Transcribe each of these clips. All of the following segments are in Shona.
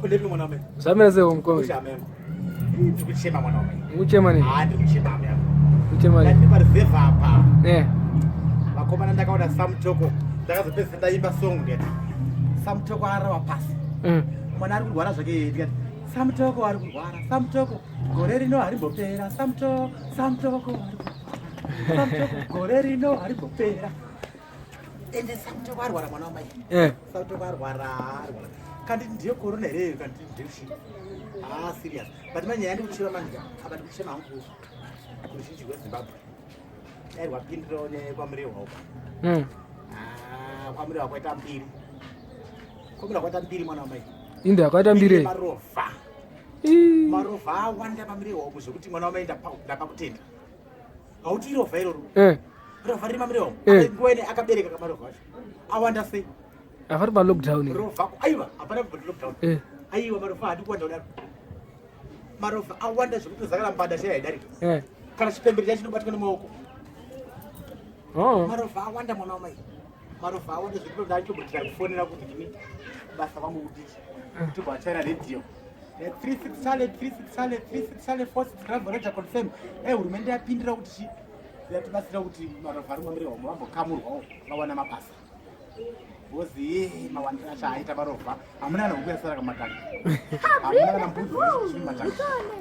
Kulepi mwana wamai? Zvamira sei mukoma? Kuchama. Ndiri kuchema mwana wamai. Kuchema nei? Ah, ndiri kuchema hama yangu. Kuchema nei? Ndati pareserve apa. Eh. Vakomana ndakaona Samutoko. Ndakazopedzisa ndaimba song ndikati Samutoko arova pasi. Mwana ari kurwara zvake ndikati Samutoko ari kurwara. Samutoko gore rino harimbopera. Samutoko, Samutoko ari kurwara. Samutoko gore rino harimbopera. Ende Samutoko arwara mwana wamai. Eh. Samutoko arwara, arwara. Kandi ndiyo corona here iyo kandi ndiyo chii? Ah, serious. But manje yandi kuchema manje apa ndikuchema hangu kuruzhinji rweZimbabwe. Dai rwapindirawo nyaya yekwaMurehwa uko. Ah, kwaMurehwa kwaita mbiri. KwaMurehwa kwaita mbiri mwana wamai. Inde akaita mbiri. Marovha. Ii. Marovha awanda paMurehwa uko zvekuti mwana wamai ndapa ndapa kutenda. Hauti irovha iroro. Eh. Rovha riri maMurehwa. Eh. Nguva ine akabereka kamarovha acho. Awanda sei? Avari pa lockdown. Rovha aiwa hapana kubva lockdown. Eh. Aiwa marovha haadi kuwanda kudaro. Marovha awanda zvekuti zakala mbada chaiyo haidarika. Eh. Kana chipembere chacho chinobatwa nemaoko. Oh. Marovha awanda mwana wamai. Marovha awanda zvekuti ndachombotira kufonera kuti ndini basa kwangu kuti tobva vachaira radio. 36 chale 36 chale 36 chale 46 drive roger confirm. Eh hurumende yapindira kuti chi yatibatsira kuti marovha ari mwamire vambokamurwawo vawana mabasa. Because eh mawandiro acho aita marovha hamuna kana huku yasara kamatanga. Hamuna kana mbudzi dziri mumatanga.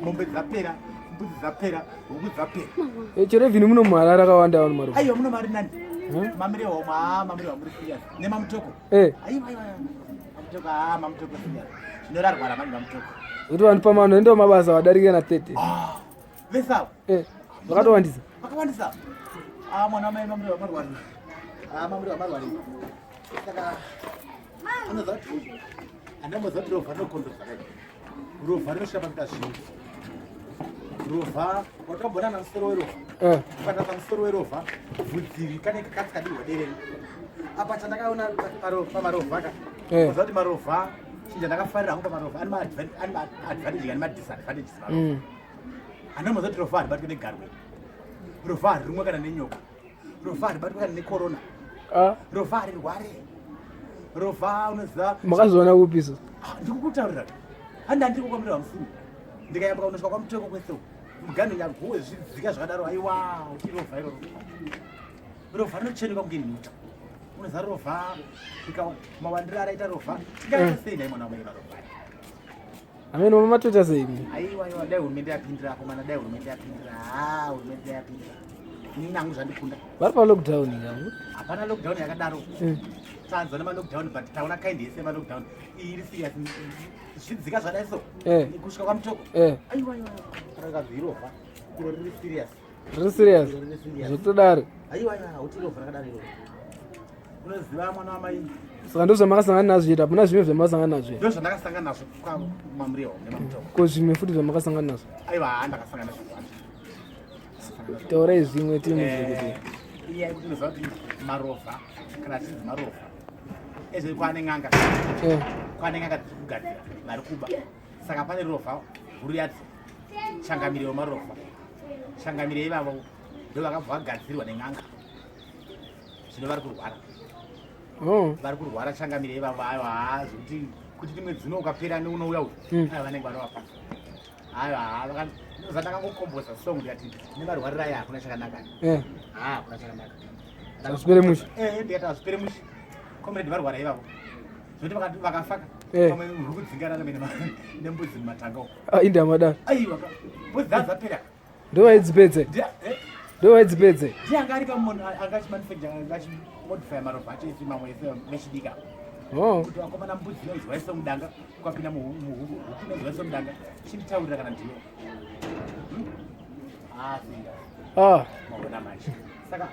Mombe dzapera, mbudzi dzapera, huku dzapera. Eh, chero even muno muHarare akawanda vanhu marovha. Aiwa muno mari nani? Hmm? Mamirewa ma mamirewa muri serious. NemaMutoko. Eh. Aiwa aiwa. aiwa. MaMutoko ah maMutoko serious. Zvinorarwara manje maMutoko. Kuti vanhu pamano endo mabasa vadarike na 30. Ah. Vesa. Eh. Vakatowandisa. Vakawandisa. Ah mwana mai mamirewa marwara. Ah mamirewa marwara. Saka unoziva kuti andamboziva kuti rovha rinokonzera zvakadai. Rovha rinosvika pakuita zvinhu. Rovha wakambona na musoro werovha. Eh. Ukatarisa musoro werovha bvudzi kanenge katsikadihwa derere. Apa chandakaona pamarovha ka. Eh. Unoziva kuti marovha chinhu chandakafarira hangu pamarovha ane maadvantage ane madisadvantages marovha. Andamboziva kuti rovha haribatwi negarwe. Rovha harirumwe kana nenyoka. Rovha haribatwi kana necorona. Ah. Rovha harirware. Rovha unoziva Makazviona kupi so? Ah, ndikukutaurira handi handiri kukwamurira musini ndikayambuka kunosvika kwaMutoko kwese uko muganhu nyaguwe zvidzika zvakadaro aiwa uchirovha iroro rovha rinochenuka kunge nhuta unoziva rovha ika mawandiro araita rovha tingaita sei nhai mwana wamai marovha Amene matoita sei? Aiwa aiwa dai hurumende yapindira akomana dai hurumende yapindira ha hurumende yapindira inini hangu zvandikunda. Vari pa lockdown yangu. Hapana lockdown yakadaro. Tanzwa nemalockdown but taona kind yese yemalockdown iyi iri serious zvidzika zvadai so Eh. kusvika kwaMutoko. Eh. Aiwa aiwa rakazi irovha iro riri serious. Riri serious. Iro riri serious. Zvekutodaro. Aiwa aiwa hauti irovha rakadaro iroro. Unoziva mwana wamai Saka ndo zvamakasangana nazvo ita hapuna zvimwe zvamakasangana nazvo. ndo zvandakasangana nazvo kwaMamurewa nemaMutoko. Ko zvimwe futi zvamakasangana nazvo. Aiwa haa ndakasangana nazvo zvakawanda. Taurai zvimwe timuzive kuti. Iya yekuti unoziva kuti marovha kana achinzi marovha ezve kwane n'anga Eh. kwane n'anga dziri kugadzira vari kuba saka pane rovha huru yadzo changamire wemarovha changamire ivavo ndo vakabva vagadzirwa nen'anga zvino vari kurwara. Oh. Vari kurwara changamire ivavo aiwa haa zvekuti kuti rimwe dzino ukapera neunouya uyu aiwa vanenge vanovapa aiwa haa zvandakangokomboza song ndikati nevarwarira aya hakuna chakanaka. Eh. Haa hakuna chakanaka. Hazvipere mushe. Eh ndikati hazvipere mushe. Comrade varwara ivavo. Zvekuti vakafaka Eh. pamwe uri kudzingana nembudzi mumatanga uko. Ah, inde amadaro. Aiwa mbudzi dzadzapera. Ndo vaidzipedze. Ndiye eh? Ndo vaidzipedze. Ndiye anga ari kamunhu anga achimanufacture anga achimodify marovha acho ese mamwe ese vechidiki apa. Oh. Kuti vakomana mbudzi inonzwa ise mudanga ukapinda muhuku inonzwa ise mudanga chinditaurira kana ndiyo. Ah, serious. Ah. Maona manje. Saka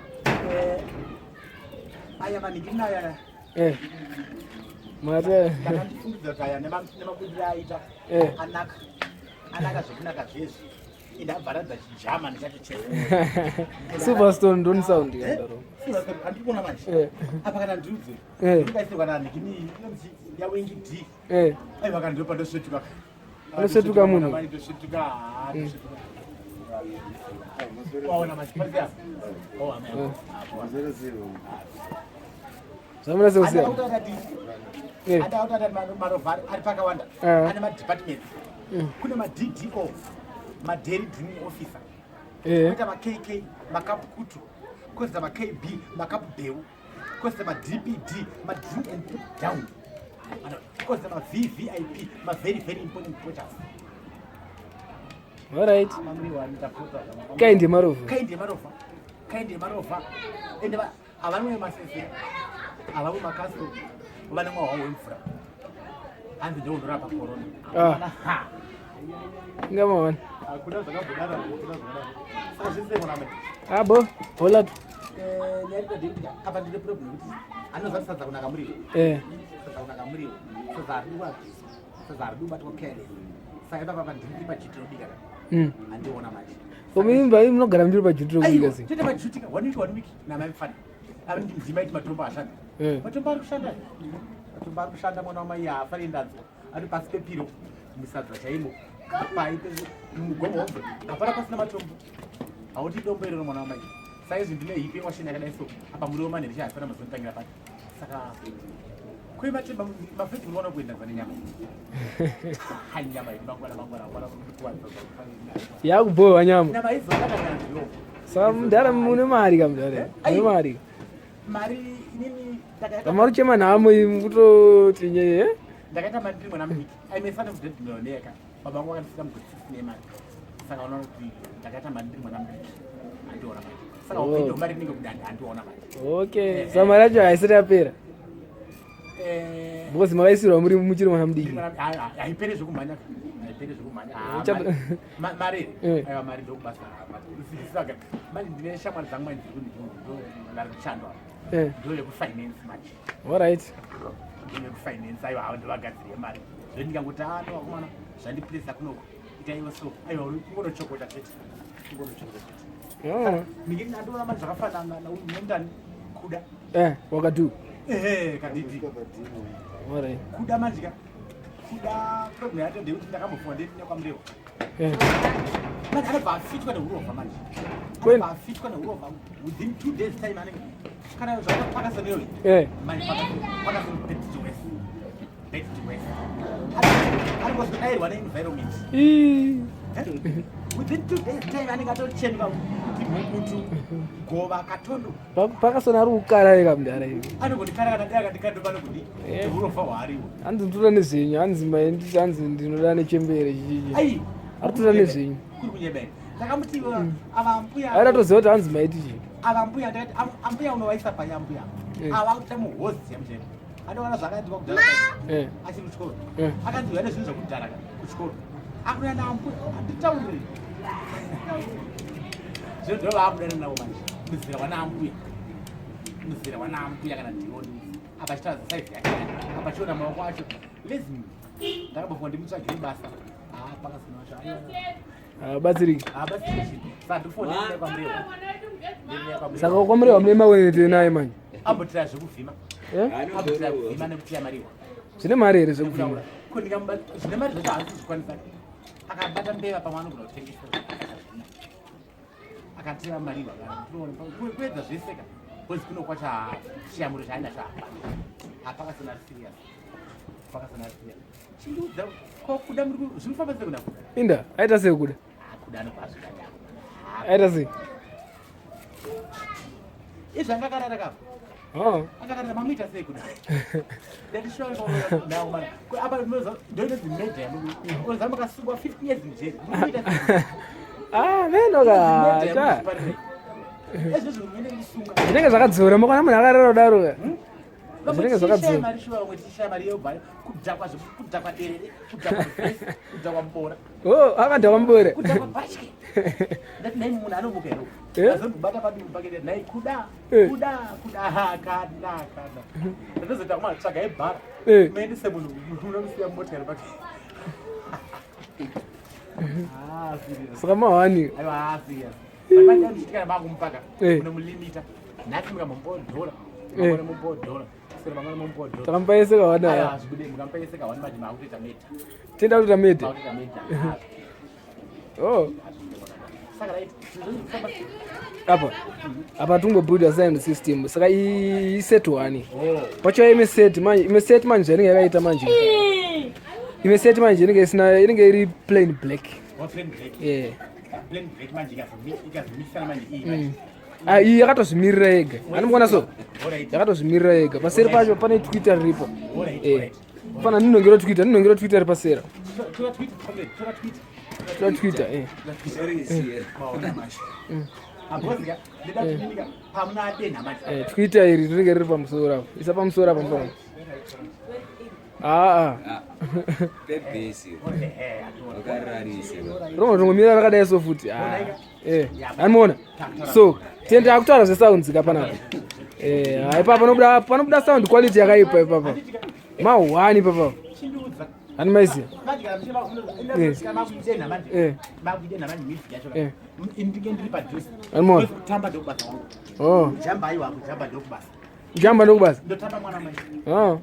aya maningiri nayo aya. Eh. Mate. Ndakandifungidza kuti aya nemabudiro aita Eh. anaka. Anaka zvekunaka zvezvi. Indabvaradza chijamani chacho chese. Silverstone don't sound Eh? yakadaro. Silverstone handiri kuona manje. Eh. Apa kana ndiudze. Eh. Ndikaisirwa nanhikini inonzi yaWengi D. Eh. Aiwa kana ndipo pandosvetuka. Unosvetuka munhu. Ndosvetuka. Ah, ndosvetuka. Waona manje pari apa. Oh, amen. Zvamira sei Andaka kusiyana. kutaura kuti Eh. Adakuti marovha ari pakawanda. Eh. Ane madepartments. Kune maDDO, madairy drinking officer. Eh. Koita maKK, makapukutu. Kozoita maKB, makapubheu. Kozoita maDPD, madrink and put down. Kozoita maVVIP, mavery very important poachers. Alright. Mamuriwo anoita Kaindi yemarovha. Kaindi yemarovha. Kaindi yemarovha. Ende havanwe masese. Havamwe makaso. Vanomwa hwawo hwemvura. Hanzi ndiwo unorapa corona. Ah. Ha. Inga mawana. Hakuna zvakambodaro, hakuna zvakadaro. Saka zvese mwana mai. Abo, hola. Eh, nyaya iri apa ndine problem yekuti anoziva kuti sadza kunaka muriwo. Eh. Sadza kunaka muriwo. Sadza haridi kuabviswa. Sadza haridi kubatwa careless. Saka ipapa apa ndiri pajuti robika ka. Handiona manje. Komimba munogara mndiri pajuti rokubika Aiwa, sei? toita pajuti ka one week, one week namai mufana. Ava ndima iti matombo ashanda. Eh. Matombo ari kushanda. Matombo ari kushanda mwana wamai haafani ndanzwa. Ari pasi pepiro musadza chaimo. Pai mugomo hombe. Hapana pasina matombo. Hauti dombo iroro mwana wamai. Saizvi ndine hipi washina yakadai so. Apa muriwo manheru chahapana mazonotangira pati. Saka kwe matemba mafriji munoona kuenda zane nyama. Hai nyama iyi mangwana mangwana mangwana kuwanza. Yakubhowa nyama. Nyama idzo yakanyanya. Saka mudhara mune mari ka mudhara. Mune mari. Mari inini ndakaita Kamari chema nhamo iyi kutoti nye eh? Ndakaita mari ndiri mwana mudiki. I'm a son of dead millionaire ka. Baba vangu vakandisika mugore 6 nemari. Saka unoona kuti ndakaita mari ndiri mwana mudiki. Handiona mari. Saka Oh. upenyu mari inenge kudanda handiona mari. Okay. Saka mari yacho haisati yapera. Eh, Because makaisirwa muri muchiri mwana ndiri mudiki. Haiperi zvekumhanya ka. Haiperi zvekumhanya. Ah, mari Eh. here? Aiwa, mari ndokubasa. Saka manje ndine shamwari dzangu manje dziri kundi vari kushandwa. Eh. Ndo yekufinance manje. Alright. Yekufinance, aiwa, avo ndovagadzire mari. Zvino ndikangoti ano vakomana zvandipuresa kunoko itaiwo so, aiwa, kungonochokota chete, kungonochokota chete. Oh. Ndinge ndandiona mari zvakafanana nendani kuda. Eh, wakadu. Ehe, kadidi. Alright. Kuda manje ka, kuda problem yacho ndeyekuti ndakambofunga ndeinya kwaMurewa. Eh. Manje anobva afitwa neurovha manje. Kweli? Anobva afitwa neurovha within 2 days time anenge kana zvakapakasaneyo. Eh. Manje pakasoni bad to worse, bad to worse, anongozodairwa neenvironment. Ii. Eh? Within 2 days time anenge atochenuka kuti mukutu gova katondo. Pakasona ari kukara eka mudhara ivi. Anongondikara kana dai akandikando panogodi Eh. urovha hwaariwo. Hanzi ndinoda nezvenyu, hanzi maenditi, hanzi ndinoda nechembere chichichi. Ai. Ari kutoda nezvenyu. Kuri kunyebera ndakamuti ava mbuya. Airatoziva kuti hanzi maiti chii. Ava mbuya, ndakati ambuya unovaisa pai ambuya? Eh. Ava kuita muhozi yamuchero anowana zvakaitwa kudhara Eh. achiri kuchikoro. Eh. Akanzi uya nezvinhu zvekudhara ka kuchikoro akuya naambuya handitaurire zvino ndo vaakudana navo manje muzera wanaambuya, muzera wanaambuya kana ndioni apa achitaura saizi yake apa achiona maoko acho lezim. Ndakambofunga ndimutsvagire basa. Ah, pakasina wacho aiwa. Habatsiriki. Habatsiriki. Saka ndifone kwaMurewa. Saka kwaMurewa mune mawenete naye manje? Ambotira zvekuvhima. Eh? Ambotira kuvhima nekutiya mariwa. Zvine mari here zvekuvhima? Nekuraura ko ndikamubata zvine mari zvacho haasi kuzvikwanisa. Akabata mbeva pamwe anogona kutengesa akazvina akateya mariwa kana kuedza zvese ka because kuno kwacho chiyamuro chaainacho hapana. Hapakasina serious, pakasina serious. Chindiudza ko kuda muri zvinofamba sei kuda? Inda aita sei kuda? Ah, kuda anobva Aita sei? Izvi angakarara kapo. Oh. Akakarara mamuita sei kuda? Apa ndoinonzi murder. Oza makasungwa 50 years mujeri, munoita sei? Ah, meno ka. Ezvozvo munenge kusunga. Zvinenge zvakadzora makona munhu akarara kudaro ka. Zvinenge zvakadzora. Mari shuwa, vamwe tichishaya mari yobva kudhakwa, kudhakwa derere, kudhakwa vhesi, kudhakwa mbora. Oh, akadhakwa mbore. Kudhakwa bhatye. Ndati nhai munhu anomuka here? Eh? Azombobata padumbu pake, nhai kuda. Eh. Kuda, kuda kana kana ndatozoita kuma tsvaga ibhara. Eh. Muendese munhu unomusiya mumota here pake? Ah, serious. Saka mahwani. Aiwa, ah, serious. Pamanje makumupaka Eh. munomulimita. Nhasi mukambomupawo dhora, Eh. mangwana mumupawo dhora, sero mangwana mumupawo dhora. Takamupa yese kawanda. Aiwa, zvibude mukamupa yese kawani manje maakutoita meta. Tenda kutoita mete. Maakutoita meta. Oh. Apa apa tungobuilda sound system, saka iset one pacho ime set manje, ime set manje zvainenge yakaita manje, ime set manje inenge isina, inenge iri plain black. Yeah. Ah, iyi yakatozvimirira yega, anomuona so yakatozvimirira yega. Paseri pacho pane twitter riripo. Fana ninongero twitter, ninongero twitter ri pasera. Tora twitter, eh. Twitter iri rinenge riri pamusoro apo, isa pamusoro apo mfana. Aa, rinongomira rakadai so futi. Anomuona so tende akutaura zvesounds ka panapa. Ipapa panobuda, panobuda sound quality yakaipa ipapa, mahwani ipapa hani maiziya. Anomuona. Oh, jamba ndokubasa. Oh,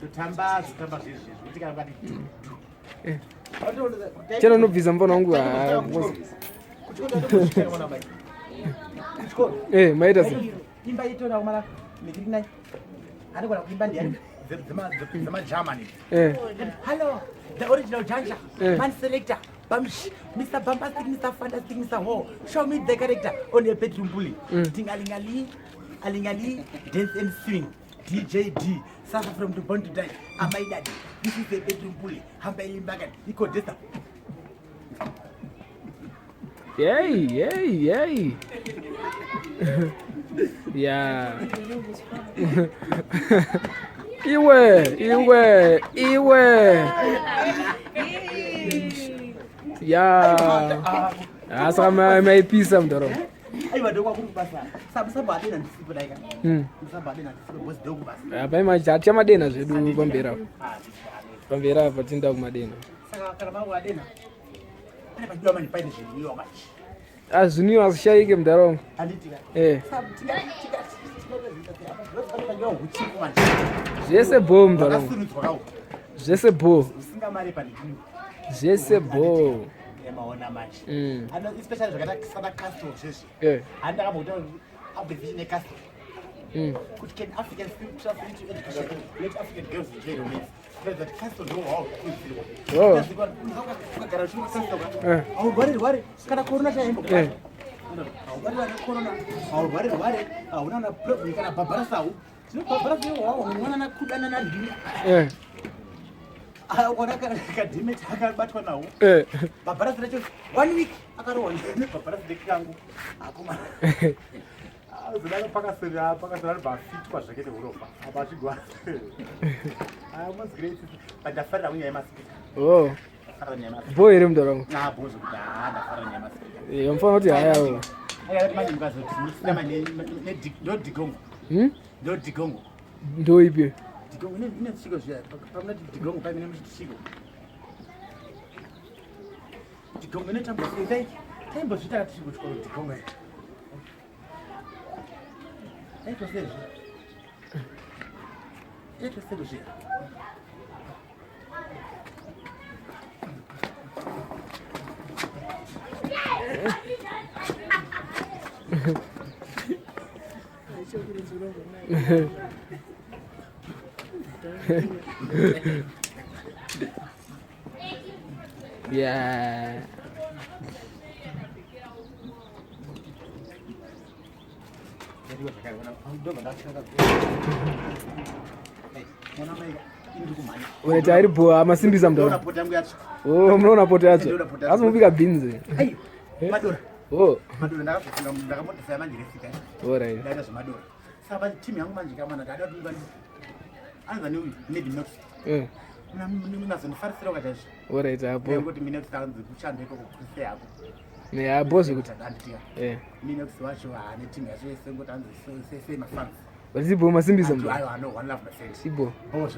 chero unobvisa mufana wangu. Maita sei? Imba itora kumara nekirinai anogona kuimba ndiyani dzemagermany. Hello, the original janja. Man selector Bamsh, Mr. Bombastic, Mr. Fantastic, Mr. Ho. Show me the character on a bedroom bully. Tingalingali, alingali, dance and swing. DJ D, suffer from the born to die. Amai daddy, this is the bedroom bully. Hamba ilimbagan, iko desta. Yay, yay, yay. Yeah. Iwe, iwe, iwe. Ya. Ah, saka maipisa mudhorobha. Aiwa, ndokwa kuri kubasa. Sabu adena ndisipo daika. Sabu adena ndisipo boss ndokubasa. Apa manje hatichamadena zvedu pamberi apa. Pamberi apa tinda kumadena. Saka kana mangu adena. Pane pachidiwa manje paine zvinwiwa manje. Ah, zvinwiwa hazvishaike mudharaunda. Handitika. Eh. Sabu tinga tinga tinga huchiku manje. Zvese bho mudharaunda. Wakasurudzwa kawo. Zvese bho. Usingamari pandinwiwa. Zvese bho. Maona manje. Ano especially zvakaita sana Castro zvezvi. Handakamboita abbreviation yeCastro. Kuti can African still trust into education? Let African girls enjoy romance. Kuratidza kuti Castro ndo hwakukurudzirwa. Ukagara uchimwa Castro haurwari rwari kana corona chaimbo. Haurwari rwari corona, haurwari rwari, hauna na problem kana bhabharasau. Zvino bhabharasa iwo hwawo unoona nakudana nandini. Ona kadhimeti akabatwa nawo. Bhabharasi racho one week akarohwa nebhabharasi rekangu. Akomana. Zodaro pakasera pakasera bafitwa zvake neurofa apa achigwa. Most great. But ndafarira kunyaya yemaspeaker. Oh. Ndafarira nyaya yemaspeaker. Bho here mudharaunda? Ah, bho zvekuti ah, ndafarira nyaya yemaspeaker. Mufanira kuti hayawo. Aya manje mukazoti musina manje ndo digongo. Ndo digongo. Ndo ipi? Digongo ine chiko zviya. Pamunati digongo paimene muchiti chiko. Digongo inotambwa sei? Taimbozviita tiri kuchikoro digongo iyi. Taitwa sei zve? Taitwa sei zve? Yeah. Unoita iri bho amasimbisa mudharaunda. Pota yangu yatsva. Oh, munoona poto yacho. Ndinoona poto yacho. Asi mubika bhinzi. Ai, madora. Oh, Madora ndakazofunga ndakamodhisa manje resika. alright. Ndaita zvemadora. Saka timu yangu manje kamwana ndada kuti ungani. Anza neuyu Ned Knox. Munazondifarisira kachaizvo. Alright, apo. Ngekuti Minox anzi kushanda ikoko kuse yako. Yeah, bho zvekuti. Handitika. Minox wacho haane timu yacho yese ngoti anzi se mafans. But ibo masimbisa mudharaunda. Ayo ano 1 love percent. Ibo. Bho.